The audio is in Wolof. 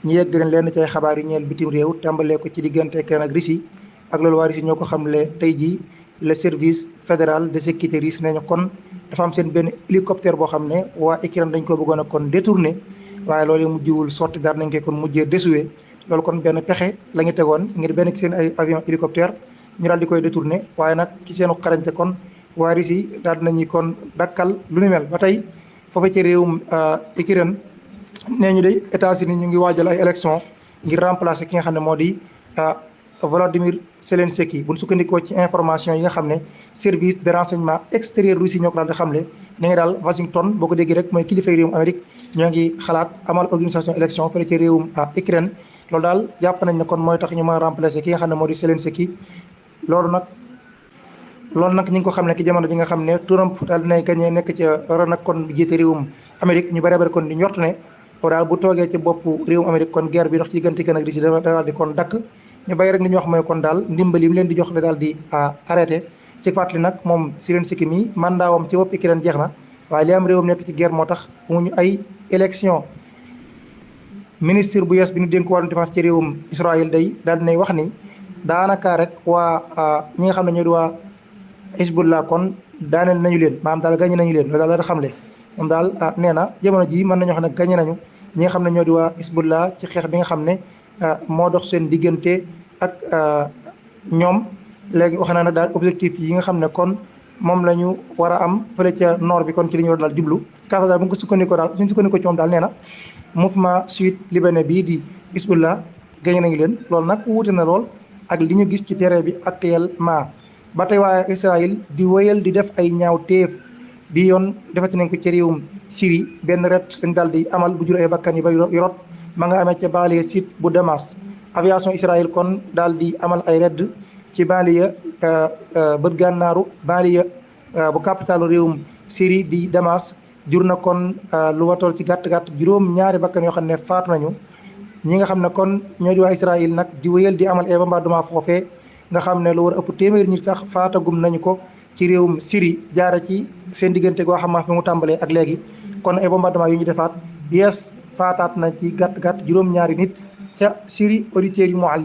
ñu yegg leen ci ay xabaar yu ñeel bitim réew tàmbalee ko ci diggante Ukraine ak Russie ak loolu waa Russie ñoo ko xamle tey jii le service fédéral de sécurité russe nañu kon dafa am seen benn hélicoptère boo xam ne waa Ukraine dañ ko bëggoon a kon détourné waaye loolu mujjiwul sotti daal nañ koy kon mujjee désuwe loolu kon benn pexe la ñu tegoon ngir benn ci seen ay avion hélicoptère ñu daal di koy détourné waaye nag ci seenu xarañte kon waa Russie daal dinañuy kon dakkal lu ni mel ba tey foofu ci réewum Ukraine nee ñu de États-Unis ñu ngi waajal ay élection ngir remplacer ki nga xam ne moo di Volodymyr Zelensky bu ñu sukkandikoo ci information yi nga xam ne service de renseignement extérieur Russie ñoo ko daal di xamle ni nga daal Washington boo ko déggee rek mooy kilifay réewum Amérique ñoo ngi xalaat amal organisation élection fële ci réewum Ukraine loolu daal jàpp nañ ne kon mooy tax ñu mën a remplacer ki nga xam ne moo di Zelensky loolu nag ñu ngi ko xam ne ki jamono ji nga xam ne Trump daal dinay gagné nekk ca ron nag kon jiite réewum Amérique ñu bëree bëri kon di njort ne daal bu toogee ci boppu réewum Amérique kon guerre bi dox ci diggante Ukraine ak Russie daal di kon dakk ñu bàyyi rek li ñu wax mooy kon daal ndimbal yi mu leen di jox daal di arrêté ci fàttali nag moom Zelensky mi mandaawam ci bopp Ukraine jeex na waaye li am réewam nekk ci guerre moo tax amuñu ay élection ministre bu yees bi ñu dénk wàllum défense ci réewum Israël day daal dinay wax ni daanaka rek waa ñi nga xam ne ñoo di waa Hezbollah kon daaneel nañu leen maanaam daal gagné nañu leen loolu daal la xamle moom daal nee na jamono ji mën nañoo xam ne gagné nañu ñi nga xam ne ñoo di waa Hezbollah ci xeex bi nga xam ne moo dox seen diggante ak ñoom léegi wax na ne daal objectif yi nga xam ne kon moom la ñu war a am fële ca nord bi kon ci li ñu war daal jublu kaasa daal bu nga ko sukkandikoo daal suñu sukkandikoo ci moom daal nee na mouvement suite libanais bii di Hezbollah gagné nañu leen loolu nag wuute na lool ak li ñu gis ci terrain bi actuellement ba tey waaye Israël di wéyal di def ay ñaaw téef bi yoon defati nañ ko ci réewum Syrie benn ret dañ daal di amal bu jur ay bakkan yi ba yorot ma nga amee ca banlieue sud bu Damas aviation Israël kon daal di amal ay redd ci banlieue bët gànnaaru banlieue bu capitalu réewum Syrie di Damas jur na kon lu watool ci gàtt-gàtt juróom ñaari bakkan yoo xam ne faatu nañu ñi nga xam ne kon ñoo di waa Israël nag di wéyal di amal ay bombardement foofee nga xam ne lu war a ëpp téeméeri nit sax faatagum nañu ko ci réewum Syrie jaara ci seen diggante goo xam fi mu tàmbalee ak léegi kon ay bombardement yu ñu defaat yees faataat na ci gàtt-gàtt juróom ñaari nit ca Syrie auditeurs yu Mouhalim